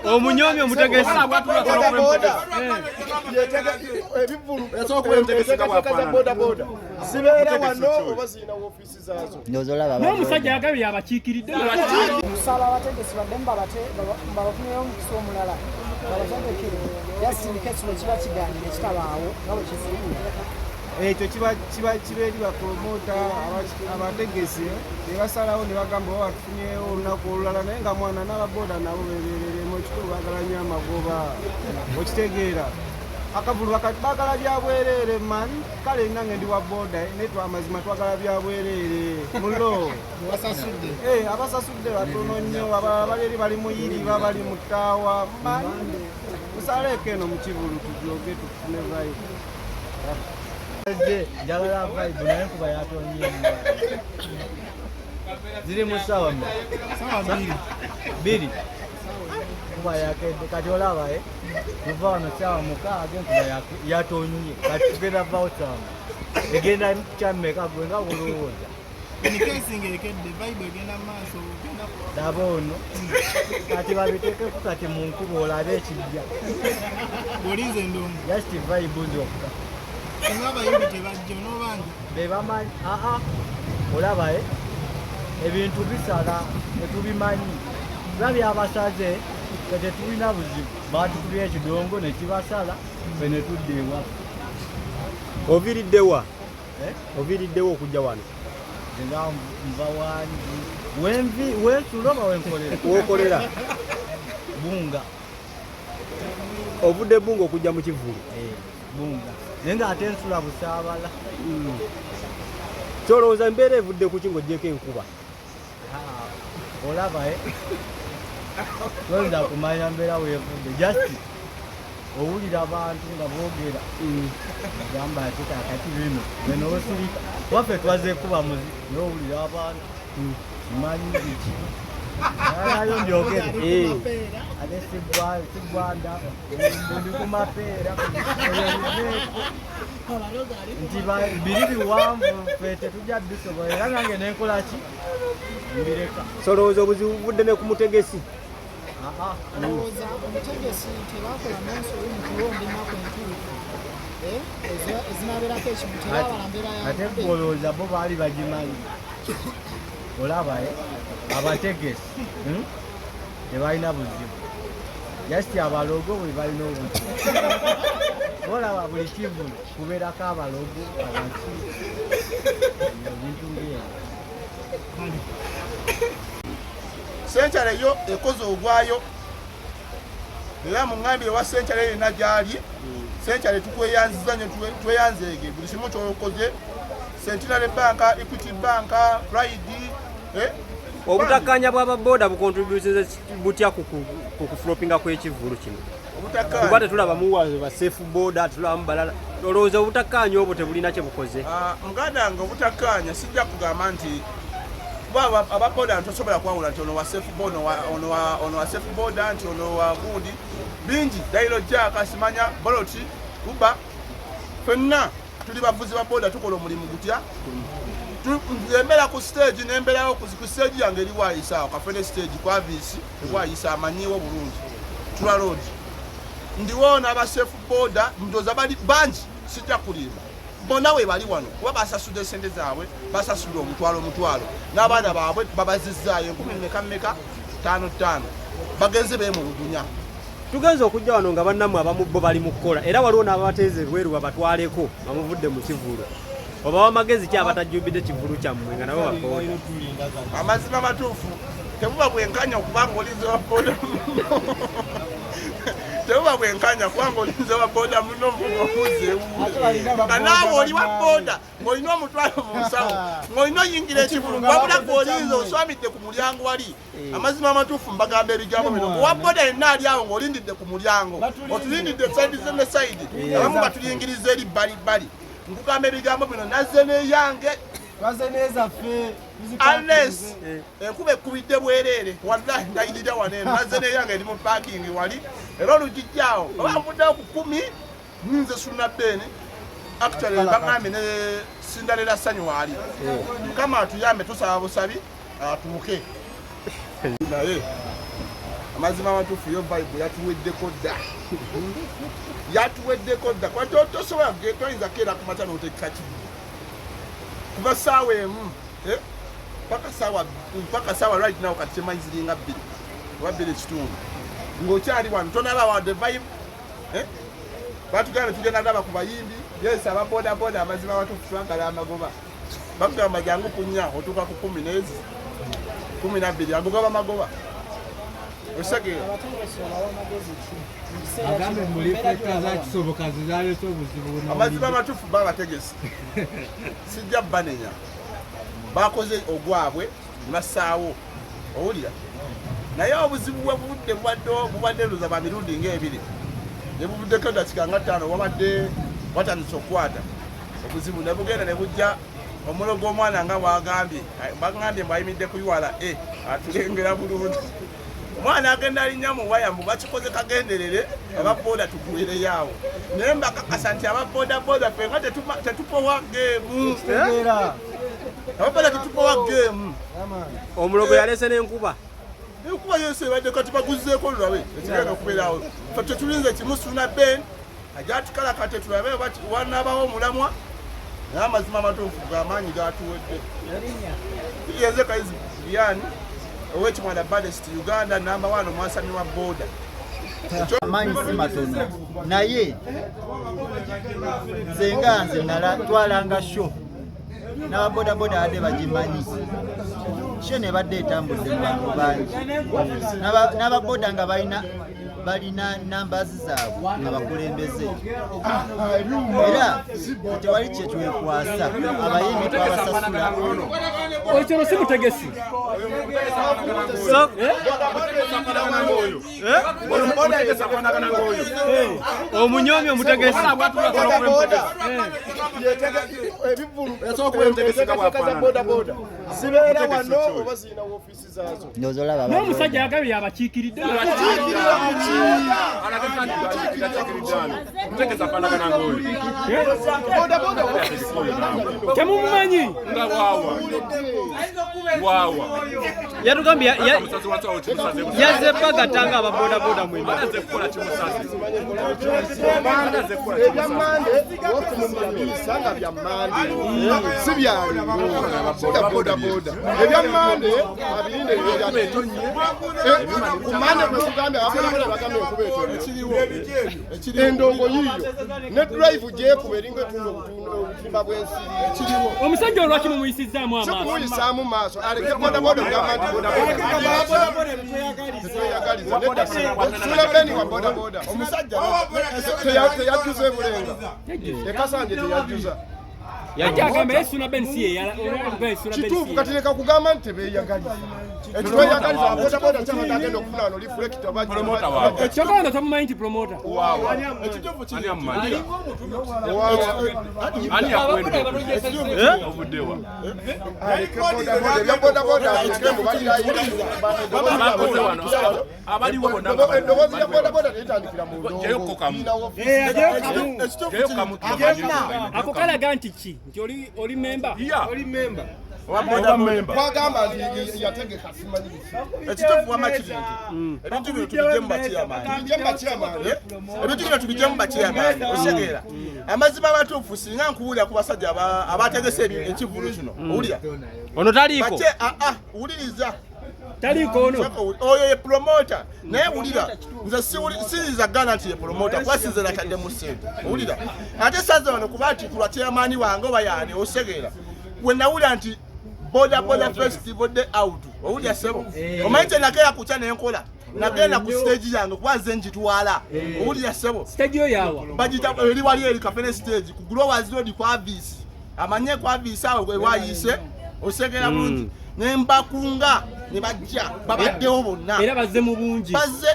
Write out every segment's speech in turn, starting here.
Omunyomi omutegesi. Bodaboda ebivulu, enteekateeka za bodaboda zibeera wano oba zirina woofiisi zaazo? Ndowooza olaba. N'omusajja yagambye yabakiikiridde. Kusaba abategesi baddemu babafuneyo omukisa omulala babategekere, just in case bwe kiba kiganye ne kitabaawo nga bwe kisuubira. Ekyo kiba eri bapromota, abategesi ne basalawo ne bagamba oba batufunyewo olunaku olulala. Naye nga mwana n'ababoda nabo bebereremu. Ekikulu baagala nnyo amagoba, okitegeera? Akavulu baagala bya bwereere, man. Kale nange ndi wa boda, naye amazima twagala bya bwereere mulo. Abasasudde batono nnyo, abalala bali eri bali mu yiriba, bali mu ttaawa. Man, musaleeko eno mu kivulu tujoge tufune vibe. Njagala vibe, naye nkuba yatonye. Ziri mu ssaawa mmeka? 2. Nkuba yakedde kati, olaba e tuva wano ssaawa 6, enkuba yatonye kati. Tugenda vaawo ssaawa mmeka? Egenda kyammeka gwe nga bulowooza? In case ng'ekedde, vibe egenda mu maaso, ogenda. Laba ono kati, babiteekeko kati mu nkuba olabe ekijja. Bw'olinze endongo. Just vibe zokka. Singa abayimbi tebajja, onoobanja? Bebamanyi. Aa, olaba e ebintu bisala tetubimanyi, biba byabasaze fe tetulina buzibu. Batukubya ekidongo nekibasala, fe ne tudda ewaffe. Oviiriddewa? Eh? Oviiriddewa okujja wano? Nze nga nva wangi wenvi wensula oba wenkolera? Wokolera. Bunga. Ovudde Bunga okujja mu kivulu? Eh, Bunga, naye nga ate nsula Busaabala. Kyolowooza embeera evudde kuki ng'oggyeko enkuba? Ah, olaba e toyinza kumanya mbeera weevudde, just owulira abantu nga boogera, gamba ate kakati bino benoosirika waffe twaze kuba muzi, naye owulira abantu simanyi biki nayo njogere. Ate sigwanda ndi ku mapeera oyo biveeko nti biri biwanvu, ffe tetujja bisobola, era nange nenkola ki, mbireka. Solowooza obuzibu buvudde ne ku mutegesi? Aa. Ndowooza omutegesi tebakola n'ensobi mu kulonda ennaku entuufu ezinaabeerako ekintu, tebabala mbeera ya Ate budde. golowooza bo baali bagimanyi? Olaba abategesi, Tebalina buzibu, just abalogo bwe balina obuzibu. Olaba buli kivulu kubeerako abalogo, abaki, ebintu ngebyo. Century yo ekoze ogwayo, era muŋŋambire wa Century yenna gyali. Century, tukweyanziza nnyo, tweyanzeege buli kimu kyokoze. Centenary Bank, Equity Bank, Pride, eh? Obutakkaanya bw'ababoda bukontributinze butya ku kuflopinga kw'ekivulu kino? Kuba Obutakkaanya? Tetulabamu wa ba Safe Boda, tetulabamu balala. Olowooza obutakkaanya obwo tebulina kye bukoze? Ah, muganda wange, obutakkaanya sijja kugamba nti kuba ababoda ntosobola kwawula nti ono wa Safe Boda, ono wa Safe Boda, nti ono wa gundi. Bingi dairo jaka simanya Bolt, Uber, ffenna tuli bavuzi ba boda, tukola omulimu gutya. Nze mbeera ku stage, nembeerawo ku stage yange eri Waayisa awo kafene stage kwavisi Waayisa amanyiwo bulungi Tula Road. Ndiwo n'aba Safe Boda, ndowooza bali bangi, sijja kulimba, bonna we bali wano kuba basasudde sente zaabwe, basasudde omutwalo omutwalo, n'abaana baabwe babazizaayo enkumi mmeka mmeka, ttaano ttaano, bagenze beemulugunya. Tugenza okujja wano nga bannammwe abamu bo bali mu kukola, era waliwo n'ababateeza ebweru babatwaleko nga muvudde mu kivulu. Obawa amagezi ki abatajjumbidde kivulu kyammwe nga nabo baboda? Amazima matuufu, tebuba bwenkanya okubanga olinze wa boda muno, tebuba bwenkanya kubanga olinze wa boda muno omuvuga omuza ewuwe, nga naawe oli wa boda, ng'olina omutwalo mu nsawo, ng'olina oyingira ekivulu, wabula gweolinze oswamidde ku mulyango wali. Amazima amatuufu, mbagamba ebigambo bino, owa boda yenna ali awo ng'olindidde ku mulyango, otulindidde side ne side, abamu batulingiriza eri bbali bbali, nkugamba ebigambo bino, nazze neyange. Twaze n'ezaffe. Unless enkuba ekkubidde bwereere, wallahi ndayirira wano eno, nazze neyange eri mu parking wali, era olugijjaawo oba nvuddewo ku 10. Nze Suna Ben, actually bagambye ne Cinderella Sanyu waali. Mukama atuyambe, tusaba busabi atuuke. Naye amazima amatuufu, yo vibe yatuweddeko dda, yatuweddeko dda, kuba tosobola toyinza keera ku makya n'otekka kivulu kuva saawa 1, eh, paka saawa right now kati kyemanyi ziringa 2 oba 2.5 ng'okyali wano tonalaba wadde vibe, eh? Batugamba tugenda laba ku bayimbi. Yes, aba boda boda, amazima amatuufu, twagala amagoba. Bakugamba jangu ku 4, otuuka ku kumi n'ezi 12, ago gaba magoba, ositegeera? Abategesi obawa amagezi ki mu kiseera Agambe kino? mu Embeera reflector za gy'olaba. Kisoboka zizaleeta obuzibu. Amazima amatuufu, babategesi sijja banenya, bakoze ogwabwe ne bassaawo, owulira? Naye obuzibu bwe bubudde bubadde luza ba mirundi ng'ebiri ne buvuddeko eddakiika nga 5, wabadde watandise okukwata obuzibu ne bugenda ne bujja. Omulo gw'omwana nga bwagambye, bagambye mbwayimiridde ku URA, atulengera bulungi. Omwana agenda alinnya mu waya, mbu bakikoze kagenderere ababoda tugwireyo awo. Naye mbakakasa nti ababodaboda ffe nga tetupowa game. Ababoda tetupowa game. Omulogo yalese n'enkuba. Enkuba yose ebadde, kati baguzeeko lulabe ekigenda okubeerawo. Fe tetulinze kimu, Suna Ben ajja atukalakate tulabe oba wanaabawo omulamwa. Naye amazima amatuufu, gamaanyi gatuwedde. Yenze Kaizi Brian owekimwanda, baddest Uganda number one, omwasami wa boda. Amaanyi si matono, naye nze nga nze nala twalanga show n'ababodaboda badde bagimanyi. Show nebadde etambudde mu bantu bangi. N'ababoda nga balina numbers zaabwe abakulembeze, era tewali kyetwekwasa. Abayimbi twabasasula. Ekyo si mutegesi. So, eh? Omunyomi omutegesi. Ebivulu enteekateeka za bodaboda zibeera wano oba zirina woofiisi zaazo? Ndowooza olaba. N'omusajja yagambye yabakiikiridde. Kukiikirira muki? Mutegesi afaanagana ng'oyo. Bodaboda woofiisi. Temumumanyi? Nga waawa waawa. Yatugambye Musazi wansawo kimusaze. Yazze bagatanga ababodaboda mwena. Azze kukola kimusaze. Ebya Mande wokumumanyisa nga bya Mande, si byaleero, si bya bodaboda. Ebya Mande abirinde ebyatonye ku Mande. Bwekugambye ababodaboda bagambye enkuba etonye, endongo yiyo ne drive gyekuba eringa etunda obutimba bw'ensiri. Omusajja olwaki mumuyisizzaamu Si amaaso? Kumuyisaamu maaso, aleke bodaboda ogamba nti bodaboda tetweyagaliza. Nedda, Sula Beni wa bodaboda. Omusajja Teyajjuza ebulenga ekasanje, teyajjuza. Ati agamba ye Suna Ben si ye. Kituufu. Kati leka kugamba nti tebeyagaliza, tetweyagaliza. Bodaboda kyabadde agenda okufuna wano reflector. Promoter waabwe. Kyokka wano tomumanyi nti promoter. Ekituufu kiri Ani amumanyi? Ani Ani yakuwenda ovuddewa? Ebya bodaboda ekirembo. Abakoze wano abaliwo bonna. Eddoboozi lya bodaboda teritandikira mu Jayo kokamu. ndongo. Ekituufu Jayo kiri kamu. Ako kalaga nti ki? Nti oli member. Ya. Oba member. Kwagamba nti yategeka simanyi biki. Ekituufu wama kiri nti ebintu bino tubijje mu bakyamaani. Tubijje mu bakyamaani. Ebintu bino tubijje mu bakyamaani, osegeera? Amazima amatuufu, singa nkuwulira ku basajja abategese ekivulu kino, owulira? Ono taliiko. Bache aa, wuliriza. Taliiko ono. Sooka oyo ye promoter, naye wulira, nze siyinza gana nti ye promoter kuba sinze nataddemu ssente, owulira? Ate saze wano kuba nti kulwa chairman wange oba yaani, osegeera? We nawulira nti boda boda festival day out, owulira sebo? Omanyi kye nakeera kukya nenkola, nagenda ku stage yange kuba nze njitwala, owulira sebo? Stage yo yawa? Bagita eri wali eri Kafene stage ku Growers Road, kwa Avisi, amanye kwa Avisi awo wayise, osegera bulungi? Nembakunga ne bajja, babaddewo bonna. Era bazze mu bungi. Bazze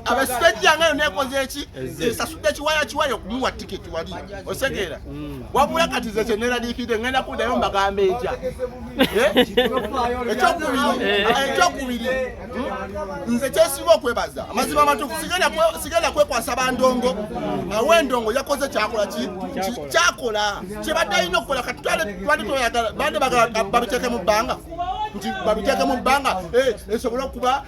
aba stage yange eyo nekoze eki, esasudde kiwaya kiwaya okumuwa tiketi wali, osegeera? Wabula kati ze kyeneraliikidde, ngenda kuddayo mbagamba etya? Eh? Ekyokubiri, nze kyesinga okwebaza, amazima amatuufu, sigenda kwekwasa bandongo. Awo endongo yakoze kyakola kyakola kyebadde alina okukola. Kati twali twayagala bande bagala babiteeke mu bbanga. nti babiteeke mu bbanga, esobole okuba.